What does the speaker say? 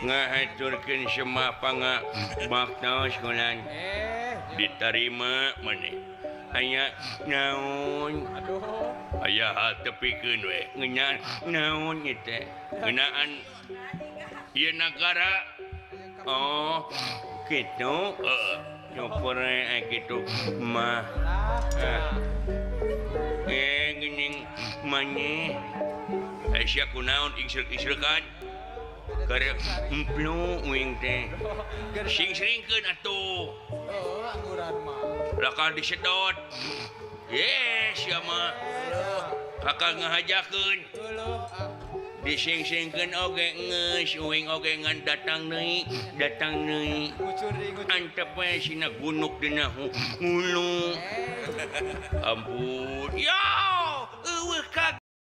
Ngahaturkeun semah panga baktos kulan diterima maneh aya naon aya hal tepikeun we ngeunaan naon ieu teh ngeunaan ieu nagara oh kitu heeh syukur we kitu mah geuning maneh sia kunaon ingsrek-ingsrekan keur emplu uing teh sing-sringkeun atuh lakal disedot ye sia mah bakal ngahajakeun dising-singkeun oge geus uing oge ngan datang deui antep we sina gunuk dina hulu ampun ya.